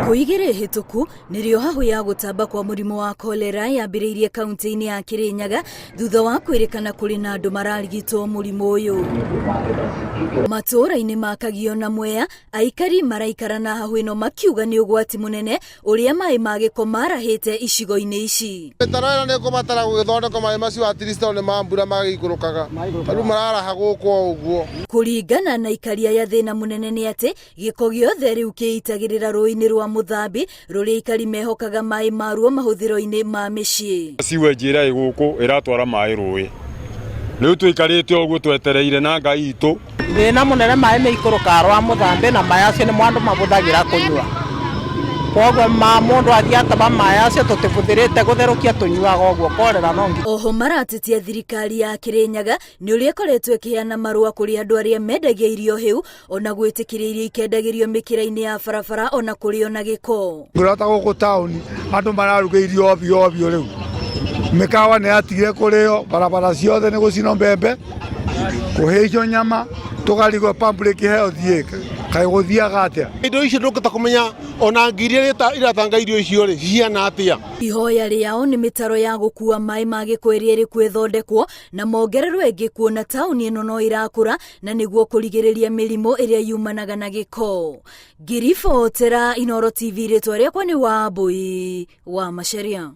Thikũ 2 hĩtũku nĩrĩo hahũ ya gũtamba kwa mũrimũ wa kolera yambĩrĩirie kaunti-inĩ ya Kirinyaga thutha wa kwĩrĩkana kũrĩ na andũ mararigitwo mũrimũ ũyũ. Matũũra-inĩ ma Kagio na Mwea, aikari maraikara na hahũ ĩno makiuga nĩ ũgwati mũnene ũrĩa maĩ ma gĩko marahĩte icigo-inĩ ici. Mĩtaro ĩno nĩ ĩkũbatara gũgĩthondekwo maĩ macio at least tondũ nĩ ma mbura magĩikũrũkaga, rĩu mararaha gũkũ o ũguo. Kũringana na aikari aya thĩna mũnene nĩ atĩ gĩko gĩothe rĩu kĩitagĩrĩra rũĩ-inĩ rwa Mũthambi rũrĩa aikari mehokaga maĩ maruo mahũthĩro-inĩ ma mĩciĩ. Sewage ĩrĩa ĩ gũkũ ĩratwara maĩ rũĩ, rĩu tũikarĩte ũguo twetereire na Ngai itũ. Thĩna mũnene maĩ nĩ ikũrũkaga rwa Mũthambi na maĩ acio nĩmo andũ mabũthagĩra kũnyua. Koguo ma mũndũ athiĩ ataba maĩ acio tũtibũthĩrĩte gũtherũkia tũnyuaga ũguo korera no nginya. Oho maratetia thirikari ya Kirinyaga nĩ ũrĩa ĩkoretwo ĩkĩheana marũa kũrĩ andũ arĩa mendagia irio hĩu ona gwĩtĩkĩria irio ikendagĩrio mĩkĩra-inĩ ya barabara ona kũrĩ ona gĩko. Ngũrata gũkũ taũni andũ mararuga irio ovyo ovyo rĩu mĩkawa nĩ yatigire kũrĩo barabara ciothe nĩ gũcinwo mbembe kũhĩhio nyama tũkarigwo public health ĩ kaĩ gũthiaga atĩa. Indo icio ndũngĩhota kũmenya ona ngi iria iratanga irio icio rĩ ciana atĩa. Ihoya rĩao nĩ mĩtaro ya gũkua maĩ ma gĩko ĩrĩa ĩrĩ kuo ĩthondekwo na mongererwo ĩngĩ kuona taũni ĩno no ĩrakũra na nĩguo kũrigĩrĩria mĩrimũ ĩrĩa yumanaga na gĩko. Ngĩribotera Inooro TV rĩtwa rĩakwa nĩ Wambui wa Macharia.